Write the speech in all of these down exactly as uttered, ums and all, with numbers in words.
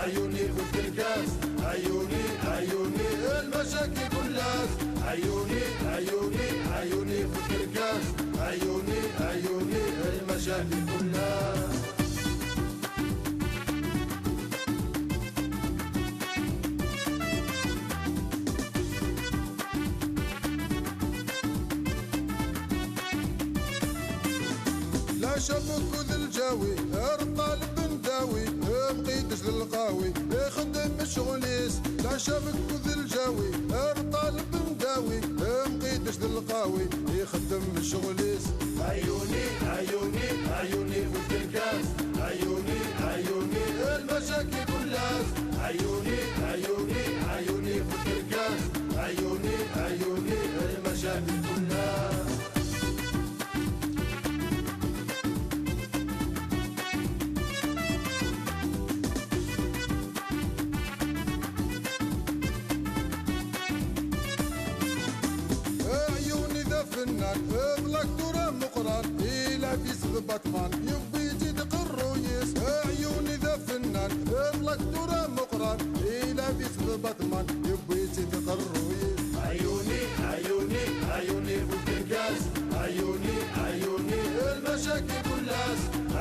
عيوني في الكاس، عيوني، عيوني، المشاكل كلها. عيوني، عيوني، عيوني في الكاس، عيوني، عيوني، المشاكل كلها. لا شبك ذ الجاوي، ارطال بنداوي، بقيتش للقاوي، يخدم شغليس. لا شبك ذ الجاوي، ارطال بنداوي، بقيتش للقاوي، يخدم شغليس. عيوني، عيوني، عيوني في الكاس، عيوني، عيوني، المشاكل كلها. عيوني، عيوني، عيوني في الكاس، عيوني، عيوني، المشاكل كلها. عيوني ذا فنان، اغلق دورة مقران، إلى في سبطمان، يبي يزيد قرويس. عيوني ذا فنان، اغلق دورة مقران، إلى في سبطمان، يبي يزيد قرويس. عيوني، عيوني، عيوني في الكاس، عيوني، عيوني، المشاكل كلها.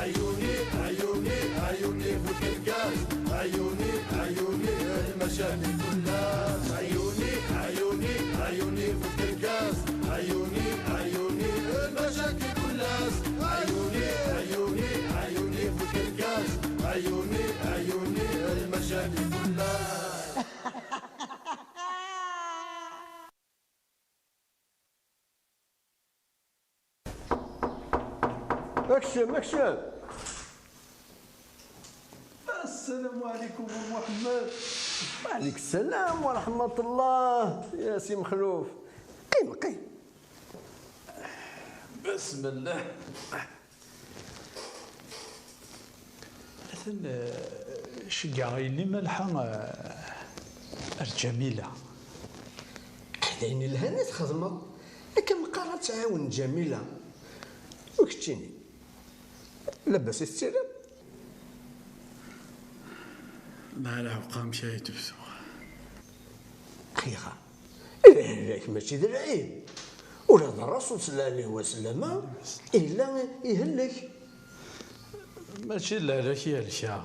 عيوني، عيوني، عيوني في الكاس، عيوني، عيوني، المشاكل كلها. عيوني، عيوني، عيوني في الكاس، عيوني، عيوني، المشاكل كلها. عيوني، عيوني، عيوني في الكاس، عيوني، عيوني، المشاكل كلها. اكشن، اكشن. السلام عليكم أم محمد. وعليك السلام ورحمة الله يا سي مخلوف. قيم، قيم. بسم الله. Atan, eh, ceggeɛ yelli Malḥa, eh, ar Ǧamila. D ayen yelhan i txedmeḍ. Akka meqqar ad tɛawen Ǧamila. U keččini? Labas i tettiliḍ? Malḥa, amek ay tebduɣ? Ayɣer? Ihlek mačči d lɛib. Ula d Ṛṛasul sallallahu alayhi wa sallam yella ihellek. Mačči d lehlak i helkeɣ.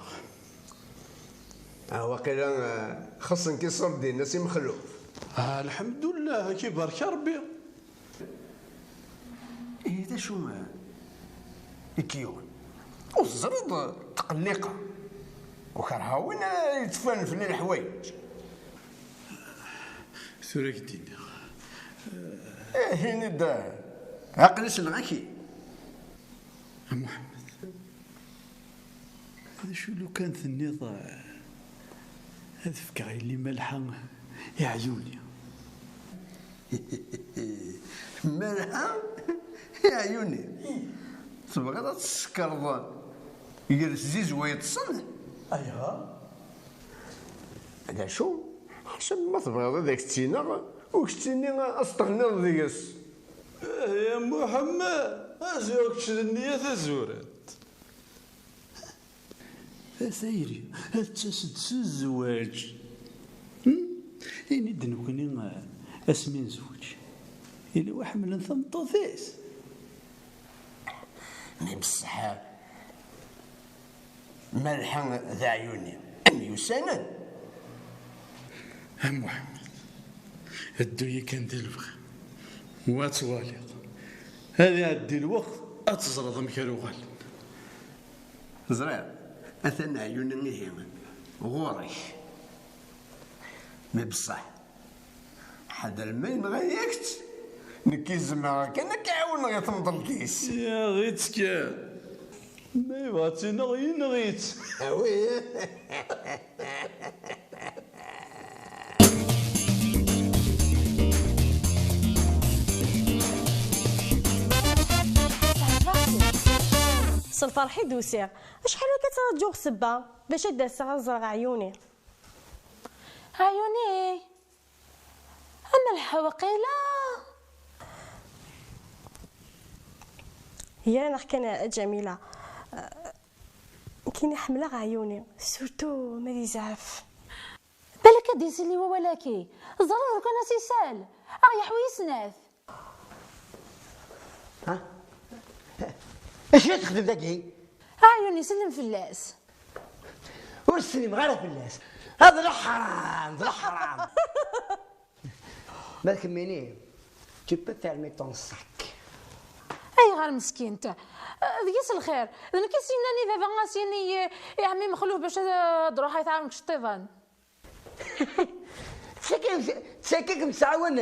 Ah, waqila, eh, xeṣṣen-k iṣurdiyen a Si Mexluf. Ah, lḥemdullah, ad k-ibarek Ṛebbi. Ihi d acu, eh, i k-yuɣen? Ur teẓriḍ, eh, tqelliqeɣ. U kerheɣ win ara yettfalen fell-i leḥwayeǧ. Tura ad k-d-iniɣ. Eh, ini-d, eh, aql-i selleɣ-ak-id. A Muḥemmed, d acu lukan tenniḍ, eh, ad fkeɣ yelli Malḥa i Ɛyuni? Malḥa i Ɛyuni? Tebɣiḍ ad tsekreḍ gar tzizwa yeṭṭsen? Ayɣer? D acu? Ḥsab ma tebɣiḍ ad ak-tt-iniɣ, u keččini ad s-teɣniḍ deg-s. Eh, ya Muḥemmed, aziɣ kečč d nniya tazurant. A tayri, ad tas-d s zzwaǧ. Hmm? Ini-d nekkni, eh, asmi nezweǧ, yella wa ḥemmlen tameṭṭut-is? Mi beṣṣeḥ, Malḥa d Ɛyuni myussanen. A Muḥemmed, ddu-yi kan di lebɣi, u ad twaliḍ. Ad iɛeddi lweqt, ad teẓreḍ amek ara uɣalen. Ẓriɣ, atan Ɛyuni ihi ɣur-k. Mi beṣṣeḥ, ḥader ma yenɣa-yak-tt, nekk zemreɣ kan ad k-ɛawneɣ i temḍelt-is. Yaɣ-itt kan. Ma yebɣa ad tt-ineɣ, yenɣ-itt. Ah oui. S lferḥ i d-usiɣ. Acḥal akka ttraǧuɣ ssebba bac ad d-aseɣ ad ẓreɣ Ɛyuni. Ɛyuni! Amalḥa waqila. Ger-aneɣ kan a Ǧamila. Nekkini ḥemmleɣ Ɛyuni, surtout ma d izɛef. Balak ad d-isel i wawal-agi. Ẓriɣ lukan ad s-isal. Aɣ yeḥwi snat. Ha? Acu i texdem dagi? Ɛyuni, sellem fell-as. Ur slimeɣ ara fell-as. Hada d leḥram, d leḥram. Ma d kemmini, tu peux fermer ton sac. Ayɣer meskint? Deg-s lxir. D nekk i s-yennan i baba a s-yini i, i ɛemmi Mexluf bac ad, ad d-ruḥ ad t-ɛawen deg iceṭṭiḍen. Tagi, tagi kem-sɛawan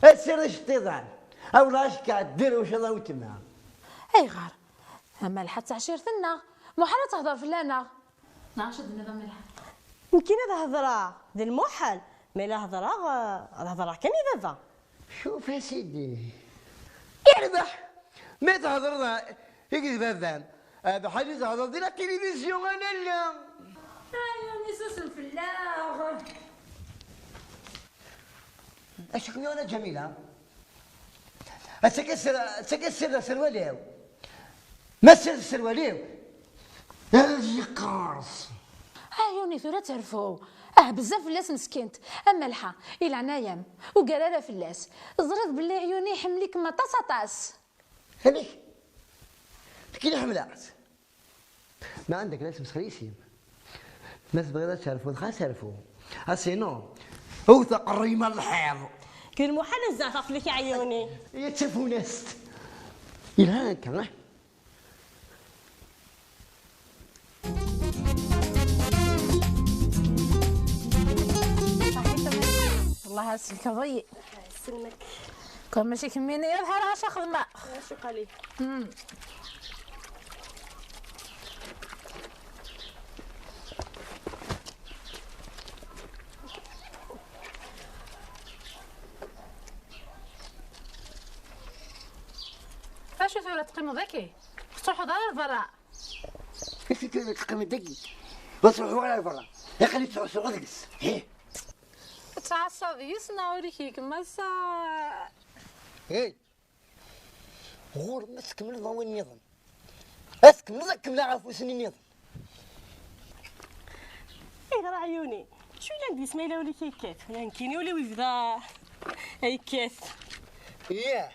ad tserreḍ iceṭṭiḍen. Awla acka ddir ucaḍ a weltma. Ayɣer? A Malḥa d taɛcirt-nneɣ. Muḥal ad tehder fell-aneɣ. Neɣ acu d-tenniḍ a Malḥa? Nekkini ad hedreɣ d lmuḥal, ma la hedreɣ, eh, ad hedreɣ kan i baba. Cuf a sidi. Irbeḥ! Ma thedreḍ i d baba-m, bḥal i thedreḍ di la télévision a lalla. Ay, a susem fell-aɣ. Acu kem-yuɣen a Ǧamila? Attaki sir, attaki sir aserwal-iw. Ma sir aserwal-iw, ad yeqqers. Ɛyuni tura terfu. Ah, bezzaf fell-as meskint. A Malḥa, i leɛnaya-m, ugar ara fell-as. Teẓriḍ belli Ɛyuni iḥemmel-ikem aṭas, aṭas. Amek? Nekkin ḥemmleɣ-tt. Ma ɛendek la tesmesxer yes-i. Ma tebɣiḍ ad terfuḍ, xas rfu. A sinon, wwet aqerruy-im ar lḥiḍ. Kul muḥal ad zeɛfeɣ fell-ak a Ɛyuni. Ya d tafunast. Yelha akka, ah? Ṣaḥit a Malḥa. Wellah ad selkeḍ-iyi. Yesselmek. Kan mačči kemmini, ad ḥareɣ acu xedmeɣ. Acu qali? Hmm. Acu tura teqqimeḍ dagi? Ur tettruḥuḍ ara ɣer berra? Acu tura teqqimeḍ dagi? Ur ttruḥuɣ ara ɣer berra. Aql-i ttɛussuɣ deg-s. Hih. Tettɛassaḍ yes neɣ ur ikik massa? Hey! Ɣur-m ad tkemmleḍ awal nniḍen. Ad tkemmleḍ ad kemmleɣ ɣef wussan nniḍen. Ayɣer a Ɛyuni? Acu yellan deg-s ma yella ul-ik yekkat? Nekkini ul-iw yebda yekkat. Yah,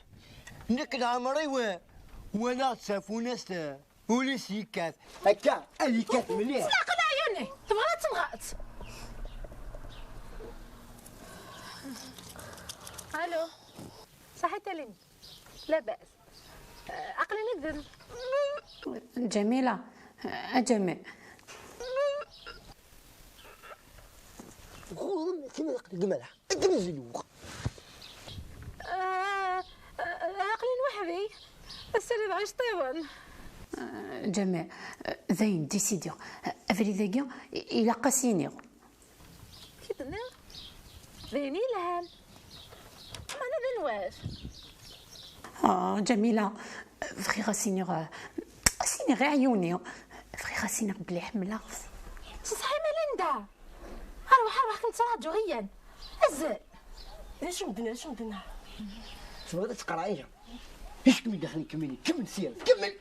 nekk leɛmer-iw walaɣ-d tafunast ul-is yekkat. Akka, ad yekkat mliḥ. S leɛqel a Ɛyuni, tebɣa ad tenɣeḍ. Alo, صحيت ليني؟ لا بأس. Aql-in d Ǧamila, a Ǧamil. Ɣur-m kima aql-i d Malḥa. Aql-i zluɣ. Aql-in weḥd-i. Ass-a d iceṭṭiḍen. Ǧamil, dayen décidiɣ. Abrid-agi ilaq ad s-iniɣ. Ki d-tenniḍ? D ayen yelhan. Meɛna d anwa-t? Ah, Ǧamila, bɣiɣ ad s-iniɣ, ad s-iniɣ i Ɛyuni. Bɣiɣ ad s-iniɣ belli ḥemmleɣ-t. Ṣṣeḥ-im a Linda! Arwaḥ, arwaḥ, kem-ttṛaǧuɣ, iyyan. Azzel! D acu medden, d acu medden? Tebɣiḍ ad tqerɛeḍ? Acu kem-idexlen kemmini? Kemmel sya, kemmel!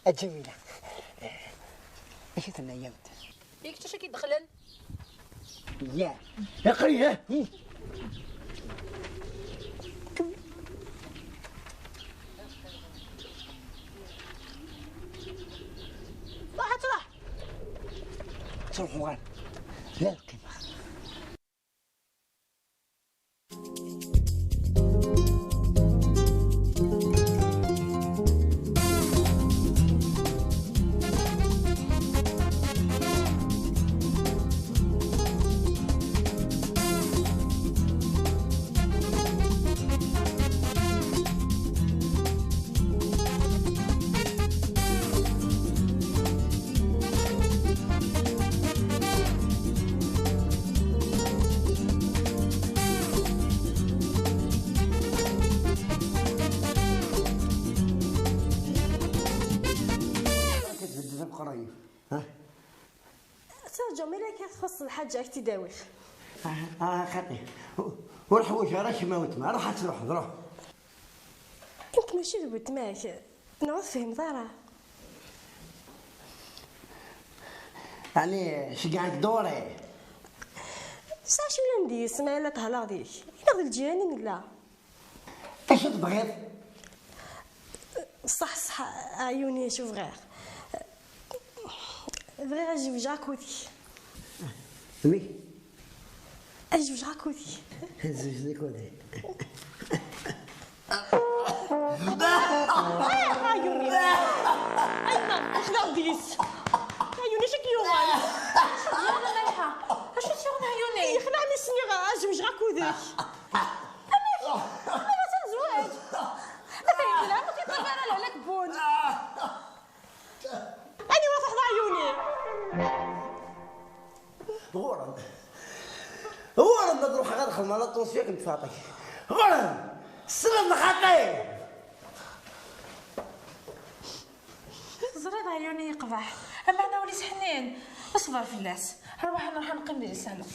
A Ǧamila, acu tenna-yam-d? I kečč acu k-idexlen? Ya, aql-i, ha? Ruḥ ad truḥ. Ttruḥuɣ ara. La lqimeɣ. Ad tbeddel aqerruy-im, ha? Ttraǧu mi akka txuṣṣ lḥaǧa ad k-tt-id-awiɣ. Ah, ah, xaṭi. Ur, ur ḥwaǧeɣ ara kemm a weltma. Ruḥ ad truḥeḍ, ruḥ. Nekk mačči d weltma-k. Neɣ ur tefhimeḍ ara? Ɛni ceggɛent Dore? Sɛa cwiya n deg-s, ma yella thaleɣ deg-k. Neɣ d lǧiran i nella. Acu tebɣiḍ? Ṣṣeḥ, ṣṣeḥ, a Ɛyuni, acu bɣiɣ? Bɣiɣ ad zewǧeɣ akked-k. Mik? Ad zewǧeɣ akked-k. Ad zewǧeɣ akked-k. Ay, a Ɛyuni. Ay, ma, xdaɣ deg-s. A Ɛyuni, acu k-yuɣen? Yalla Malḥa, acu t-yuɣen a Ɛyuni? Yexleɛ mi s-nniɣ ad zewǧeɣ akked-k. Amek? Amek ad tzewǧ? Atan yella, ur t-yeṭṭif ara lehlak n wul. Aniwa truḥeḍ a Ɛyuni? Ɣur-m. Ɣur-m ad ruḥeɣ ad xedmeɣ la tension akken tfaṭi. Ɣur-m. Slen xaṭi. Teẓriḍ a Ɛyuni yeqbeḥ. Ameɛna ul-is ḥnin. Ṣber fell-as. Rwaḥ ad nruḥ ad neqqim di lsalon.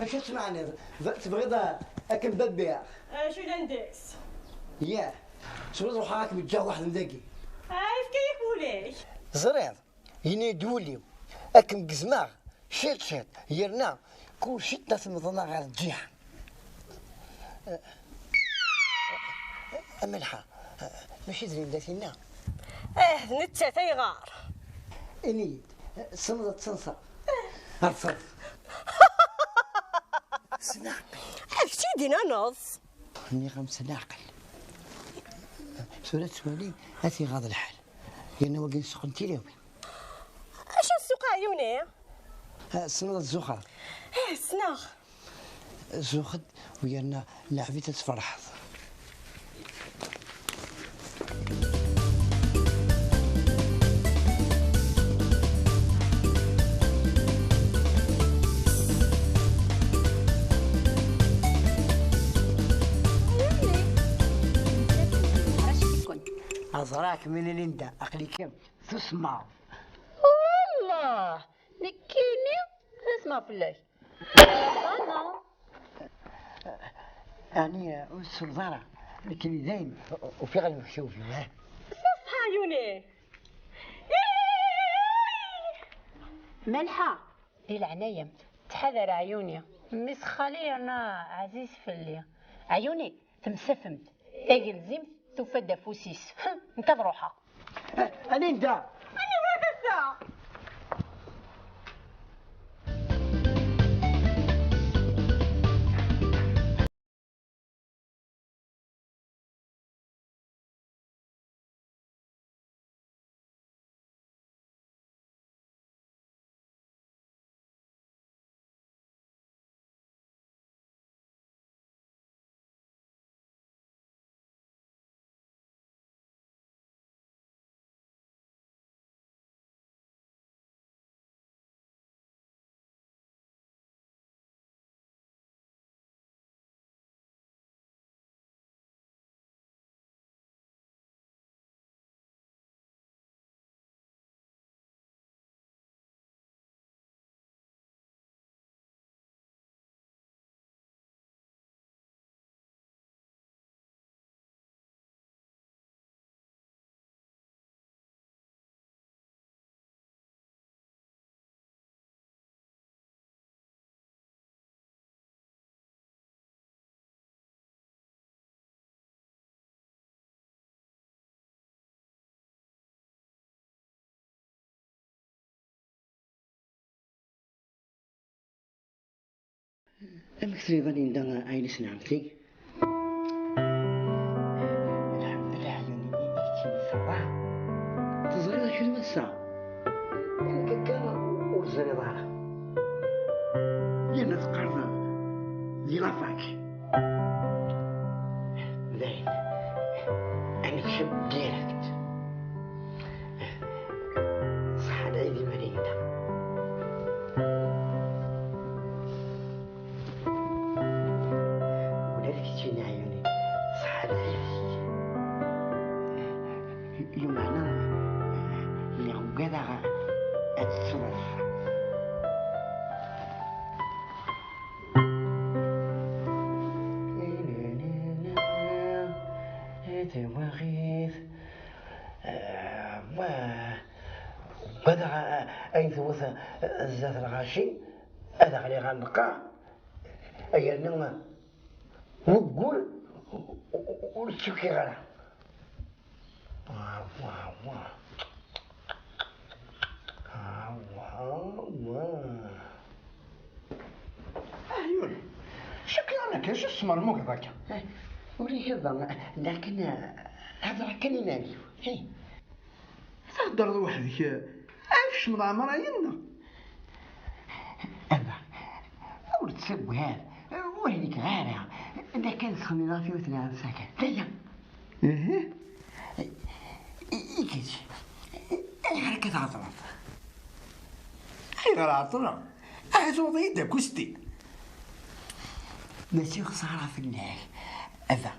Acu tettmeɛniḍ? Tebɣiḍ a-, akken babbiɣ? Acu llan deg-s? Yah, tebɣiḍ ruḥeɣ ad kem-ǧǧeɣ weḥd-m dagi? Ay, efk-iyi-k wul-ik. Teẓriḍ, yenna-yi-d wul-iw, ad kem-gezmeɣ ciṭ ciṭ, yerna kul ciṭ ad t-meḍneɣ ɣer lǧiha. A Malḥa, mačči d Linda tinna? Eh, d nettat, ayɣer? Ini-yi-d, tessneḍ ad teṭṭseḍ? Rfed. Sneɣ. Amek tt-id-inaneḍ? Nniɣ-am s leɛqel. Tura ttwali ad t-iɣaḍ lḥal. Yerna wagi n ssuq n tilawin. Acu n ssuq a Ɛyuni? Ah, tessneḍ ad tzuxxeḍ? Eh, ssneɣ. Zuxx-d u yerna leɛb-it ad tferḥeḍ. Aẓra-k mini Linda, aql-ik tusmeḍ. Wallah, nekkini tusmeɣ fell-ak. Ɛni ur tselleḍ ara? Nekkini dayen ufiɣ lmektub-iw, ha? Ṣṣeḥ a Ɛyuni! Malḥa! Di leɛnaya-m, ttḥadar a Ɛyuni. Mmi-s xali yerna ɛziz fell-i. Ɛyuni, temsafemt. Tagelzimt tufa-d afus-is. Hm, nekk ad ruḥeɣ. A Linda! Aniwa d ass-a? Amek tliḍ a Linda, a yelli-s n ɛemti? Lḥemdullah, a Yuni, i k-tt-in-ssaɣeɣ. Teẓriḍ acu d wass-a? Nekk akka ur ẓriɣ ara. Yerna teqqareḍ di la fac. Dayen, ad nekcem direct. Ṣaḥḥa lɛid i Malinda. Ula d keččini a Yuni, ṣaḥḥa lɛid-ik. Lumeɛna, lliɣ ugadeɣ ad tettuḍ ass-a. Tawaɣit. Ah, wah. Wadaɣ, ah, ayen tewwet, ah, zdat lɣaci, ad ɣliɣ ɣer lqaɛ, yerna wuggur ur ttukiɣ ara. Wah, wah, wah. Ah, wah, wah. Ah, Yuli, cukkeɣ nekk acu tesmermugeḍ akka? Eh, ur ihiḍ, lakin, eh, hedreɣ kan iman-iw. Hey. Theddreḍ weḥd-k, eh, ad kecmeḍ ɛmer-ayen, neɣ? Ala, ur ttagad, ur hliken ara. Lakin xemmemeɣ ɣef yiwet n lɛebsa kan. D aya. Ihi? I, i kečč, ayɣer akka tɛeṭṭleḍ? Ayɣer ɛeṭṭleɣ? Ahat tuɣeḍ-iyi-d akusti. Mačči xsara fell-ak. Ata,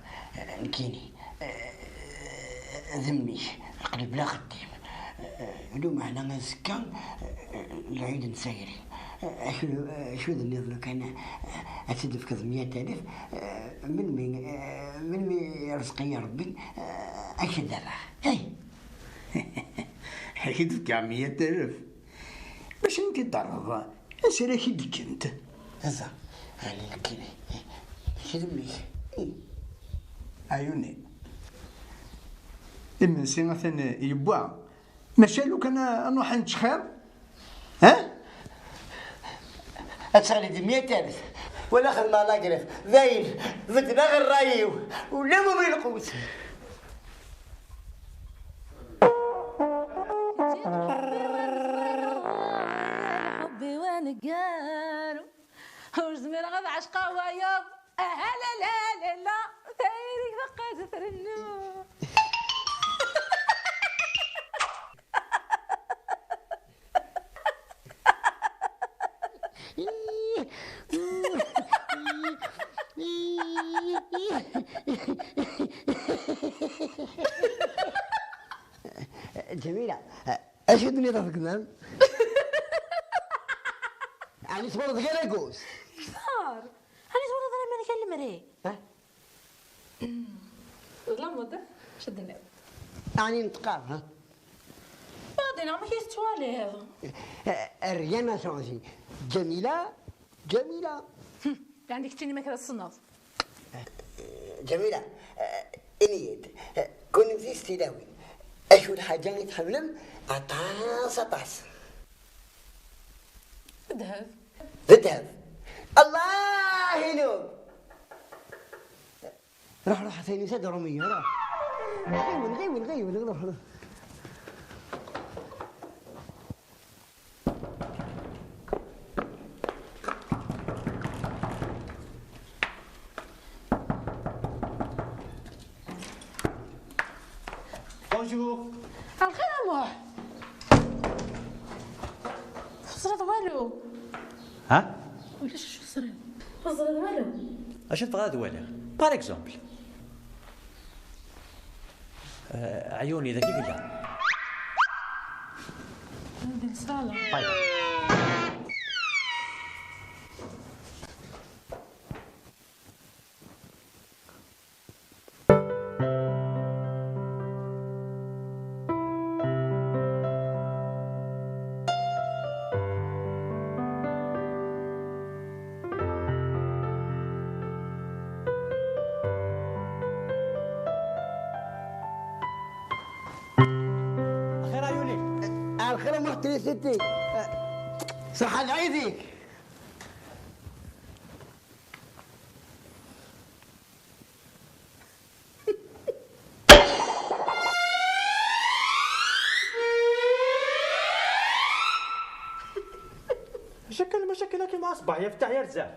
nekkini, eh, d mmi-k, aql-i bla axeddim. Eh, lumeɛna azekka, eh, lɛid n tayri. Eh, acu, acu d-nniḍ lukan, eh, ad tt-id-tefkeḍ meyya alef? Eh, melmi, eh, melmi irezq-iyi Rebbi, eh, ad k-id-rreɣ. Hey! Ad k-id-fkeɣ meyya alef? Bac ad k-id-terreḍ, ansi ara k-id-kkent? Ata, ɛni nekkini, eh, d mmi-k. Ɛyuni. Imensi atan yewwa. Maca lukan ad nruḥ ad nečč xir? Ha? Ad teɣli d meyya alef. Wala xedmeɣ la grève. Dayen, beddleɣ ṛṛay-iw. Ula ma lqut. Lḥeb-iw aneggaru, ur zmireɣ ad ɛecqeɣ wayeḍ. Aha la la la la, tayri teqqaz trennu. Ǧamila, acu d-nniḍ ɣef gma-m? Ɛni twalaḍ gar agus? Kter! Ɛni twalaḍ ara iman-ik a lemri? Ha? D la mode, acu d-tenniḍ? Ɛni neṭqeɣ, ha? Baɛdin, amek i tettwaliḍ? Eh, rien n'a changé. Ǧamila, Ǧamila. Hm, ɛni keččini ma kra tessneḍ? Eh, Ǧamila, eh, ini-yi-d, eh, kennemti s tilawin, acu lḥaǧa i tḥemmlem aṭas, aṭas? Ddheb. D ddheb. Allah inub. Ruḥ, ruḥ, a Taynus, ad d-ṛumiyi, ruḥ. Ɣiwel, ɣiwel, ɣiwel, ruḥ, ruḥ. Bonjour. Lxir a Muḥ. Ur teẓriḍ walu. Ha? Ulac acu teẓriḍ. Ur teẓriḍ walu. Acu tebɣiḍ ad waliɣ? Par exemple. Eh, ɛyuni, dagi yella. Di lsala. Ṭayeb. Axir a Yuli. Axir a Muḥ Trisiti. Ṣaḥḥa lɛid-ik. Acu akka lmacakil-agi mɛa ṣṣbeḥ ya ftaḥ ya Rezaq?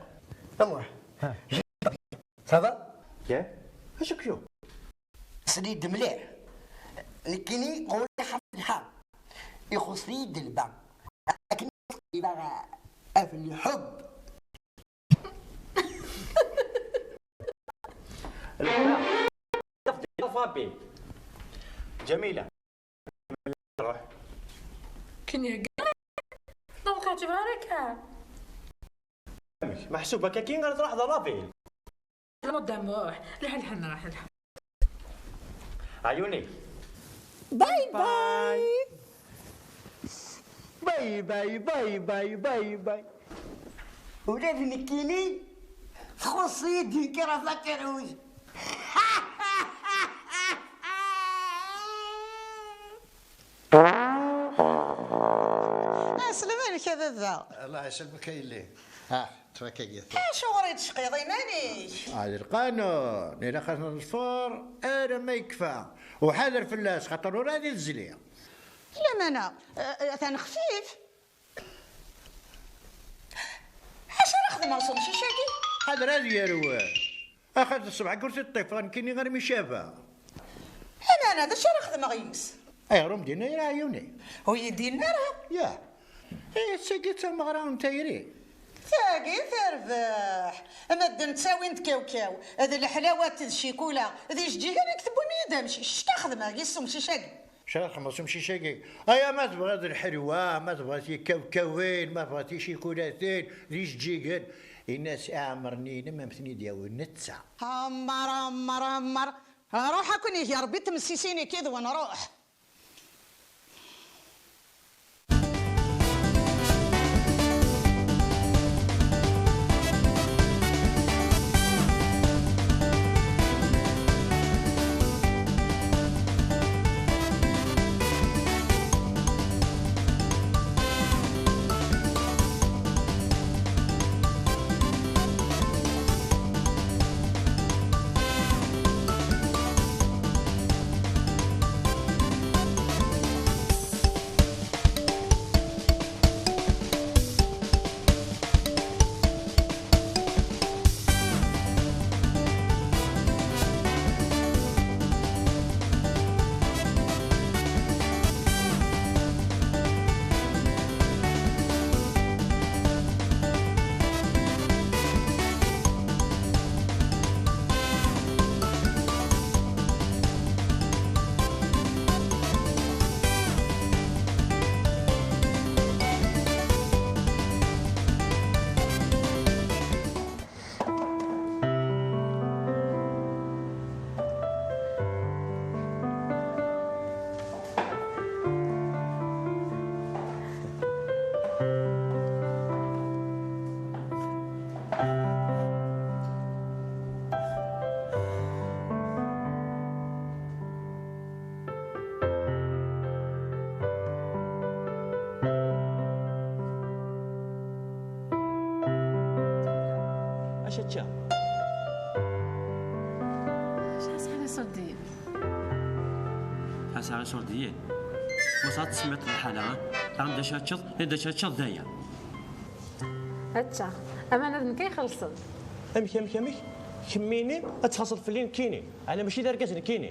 A Muḥ. Ha. Ça va? Yah? Acu k-yuɣ? Sel-iyi-d mliḥ. Nekkini ɣur-i ḥerf lḥa. Ixuṣṣ-iyi-d lba. Akken i ɣef lḥeb. Lḥa. Ǧamila. Ruḥ. Ken yeggan. Donc, tu vas arrêter. Amek? Meḥsub akka kan ara truḥeḍ ɣer la ville? Madame, ruḥ. Lḥa, lḥa, nruḥ, lḥa. Ayuni. Bye bye. Bye bye, bye bye, bye bye. Ula d nekkini txuṣṣ-iyi-d une cravate rouge. Aslem-inek a baba. Allah iselmek a yelli. Ah, ttwakagit. Acuɣer i d-tecqiḍ iman-ik? Ah, d lqanun. Ilaq ad neḍfer arma yekfa. Uḥader fell-as, xaṭer ur ad izli. Lamana, eh, atan xfif. Acu ara xedmeɣ s umcic-agi? Ḥader ad yerwel. Axaṭer ṣṣbeḥ ur t-ṭṭifeɣ nekkini armi caba. Lamana, d acu ara xedmeɣ yis? Ayɣer ur m-d-yenni ara Ɛyuni? Ur yi-d-yenni ara? Yah. Eh, tagi d tameɣra n tayri. Tagi terbeḥ. Medden ttawin-d kawkaw, d leḥlawat d ccikula, d ijeǧǧigen i tewwim-iyi-d amcic. Cta xedmeɣ yis umcic-agi. Cta xedmeɣ s umcic-agi. Aya ma tebɣiḍ lḥelwa, ma tebɣiḍ tikawkawin, ma tebɣiḍ ticikulatin, d ijeǧǧigen. Ini-as iɛemmren-inem am ten-id-yawi netta. Ammer, ammer, ammer. Ruḥ ad ken-igi Rebbi tmessisin-ik yid-wen, ruḥ. Acu čča? Acu tesɛiḍ iṣurdiyen? Tesɛiḍ iṣurdiyen? Ma tesɛiḍ tesmiḍ lḥala, ha? Taɣem d acu ad teččeḍ, d acu ad teččeḍ d aya. Ačča, aman ad nekk ay xellṣen. Amek, amek, amek? Kemmini ad txaṣṣeḍ fell-i nekkini? Ala mačči d argaz nekkini.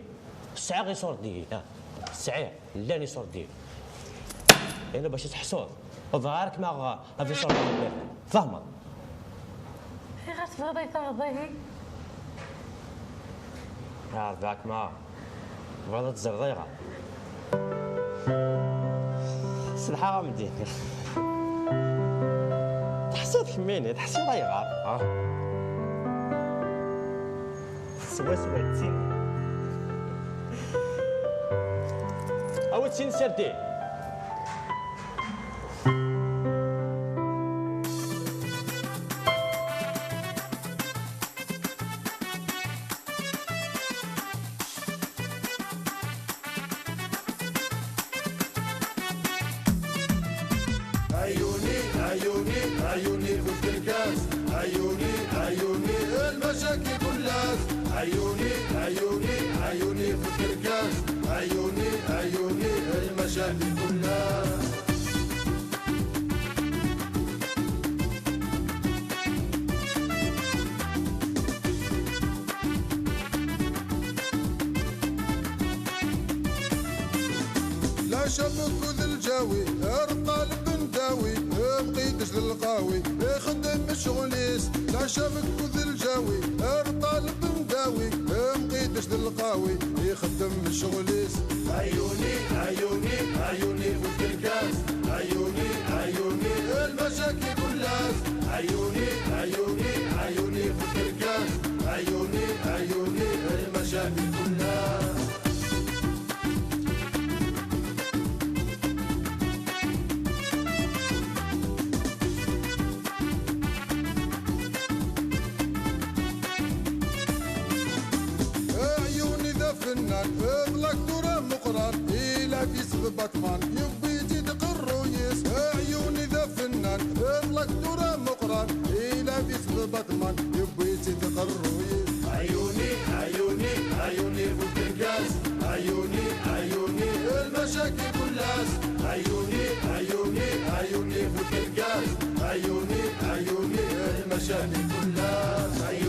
Sɛiɣ iṣurdiyen, ha? Sɛiɣ, llan iṣurdiyen. Ini bac ad teḥṣuḍ. Bɣiɣ-k ma ɣ-, ɣef iṣurdiyen. Tfehmeḍ? Ayɣer tebɣiḍ ad yi-taɣeḍ ihi? Ah, bɣiɣ-k ma. Tebɣiḍ ad teẓreḍ ayɣer? Selḥaɣ-am-d. Teḥṣiḍ kemmini, teḥṣiḍ ayɣer? Ah. Swaswa d tin. Awi-d sin serdin. عيوني، عيوني، عيوني في الكركاس. عيوني، عيوني، المشاكل كلها. عيوني، عيوني، عيوني في الكركاس. عيوني، عيوني، المشاكل كلها. لا شبك وذا الجاوي، الطالب نداوي، مقيدش للقاوي، يخدم الشغليس. لا شبك وذا الجاوي، الطالب نداوي، مقيدش للقاوي، يخدم الشغليس. عيوني، عيوني، عيوني في الكركاس. عيوني، عيوني، المشاكل كلها. عيوني، عيوني، عيوني في الكركاس. عيوني، عيوني، المشاكل كلها. Ḍlak tura Meqqran, ilaf-is d Batman, yewwi-tt-id qerruy-is. Ɛyuni d afennan, ḍlak tura Meqqran, ilaf-is d Batman, yewwi-tt-id qerruy-is. Ɛyuni, ɛyuni, ɛyuni bu tirgaz, ɛyuni, ɛyuni, lmacakil kull ass. Ɛyuni, ɛyuni, ɛyuni bu tirgaz, ɛyuni, ɛyuni, lmacakil kull ass.